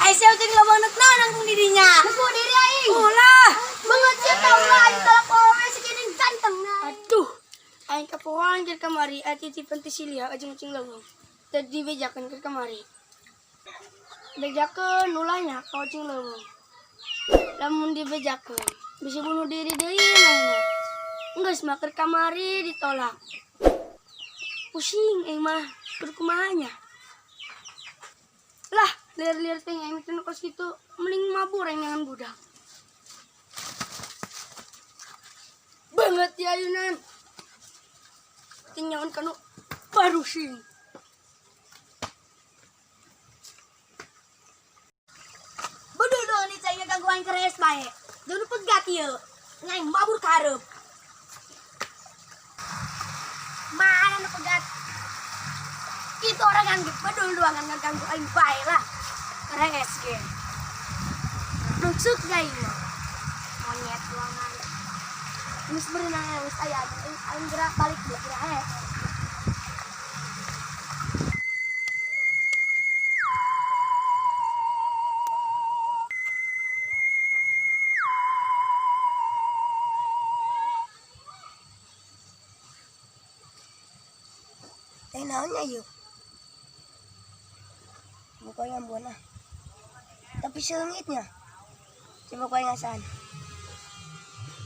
Ay siya ucing leuweung neuk naon nangtung di dinya. Nepu diri aing. Ulah. Banget sia tau lah aing talak owe segini ganteng na. Aduh. Aing kapohoan keur kamari aya titipan ti Silia jeung ucing leuweung. Teu dibejakeun keur kamari. Bejakeun ulahnya ka ucing leuweung. Lamun dibejakeun bisa bunuh diri deui manehna. Geus mah keur kamari ditolak. Pusing aing mah keur kumaha nya. Lah, liar-liar teh aing teh nu kos kitu mending mabur aing neangan budak. Banget ya ayunan. Tinyaon kanu barusing. Bedul dong nih cai gangguan keres bae. Jangan nu pegat ieu. Ngaing mabur ka hareup. Mana nu pegat? Itu orang nganggep bedul doangan ngaganggu aing bae lah. Keres ge. Nusuk aing mah. Monyet doangan. Geus berenang geus aya aing aing gerak balik deui gerak. Teh naonnya yuk? Buka yang buana. Tapi seungitnya. Coba kau ngasaan.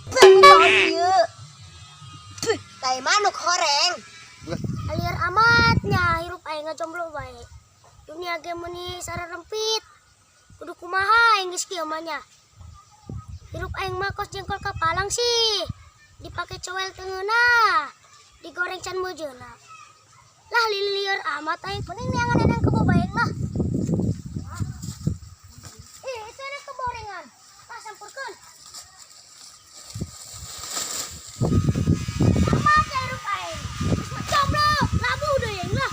Bangun ieu. Tai manuk horeng. Liar amatnya hirup aing ngajomblo bae. Dunia ge meuni sararempit. Kudu kumaha aing geus kieu mah nya. Hirup aing mah kos jengkol kapalang sih. Dipake cowel teu ngeunah. Digoreng can meujeuna. Lah lilieur amat aing mending neangan enang kebo bae lah. Ih, itu enak keborengan. Tah sampurkeun. Amat ya hirup aing. Geus mah jomblo, labuh deui aing lah.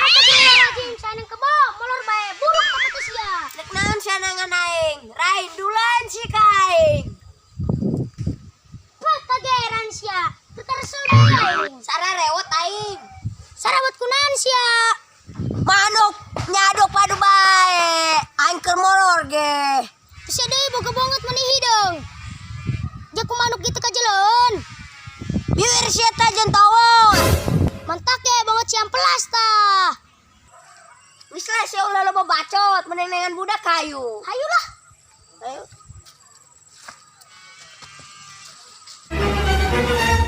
Astagfirullahaladzim, saneng kebo, molor bae, buruk kapati sia. Rek naon sanangan aing? Raindulan si ka aing. Wah, kageran sia. Teu deui aing. Sararewot aing. Sarawat kunaon sia? Manuk nyadok padu bae. Aing keur molor ge. Sia deui boga bonget meuni hideung. Jaku manuk gitu kajeleun. Biwir sia teh jeung tawon. Mantak ge bonget siam pelas tah. Wis lah sia ulah loba bacot, mending neangan budak hayu. Hayu lah. Ayo.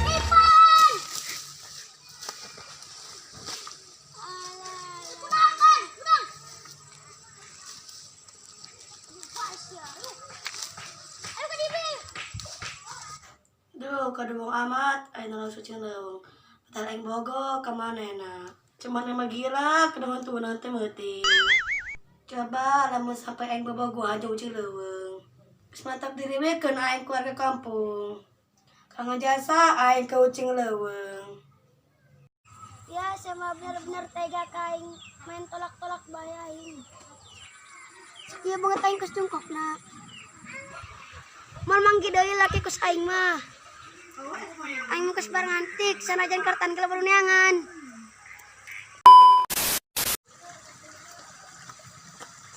Ipan. Alah, kunaon kan? Kunaon? Lupa sia. Ayo ka dieu. Duh, kadung amat, aing nolak suci leuweung. Padahal aing bogo ka manehna. Cuman emang gila, kedongan tuh nanti meuting. Coba lamun sampai aing bobogohan jeung ucing leuweung. Geus mantap direwekeun aing keluarga kampung. Kanggo jasa aing ke ucing leuweung. Ya, saya mah bener-bener tega ka aing main tolak-tolak bae aing. Sakieu banget aing kus jongkokna. Moal manggih deui laki kus aing mah. Aing mah kus bareng antik sanajan kartan ke baru neangan.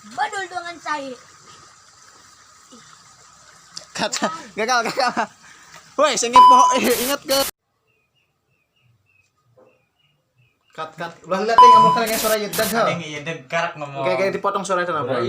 Badul doangan cai. Kata gagal gagal. Woi, sing ngepo inget ke. Cut cut. Ulah lihat yang ngomong kalian suara yedag ha. Ada yang iya deg karak ngomong. Kayak kayak dipotong suara itu apa?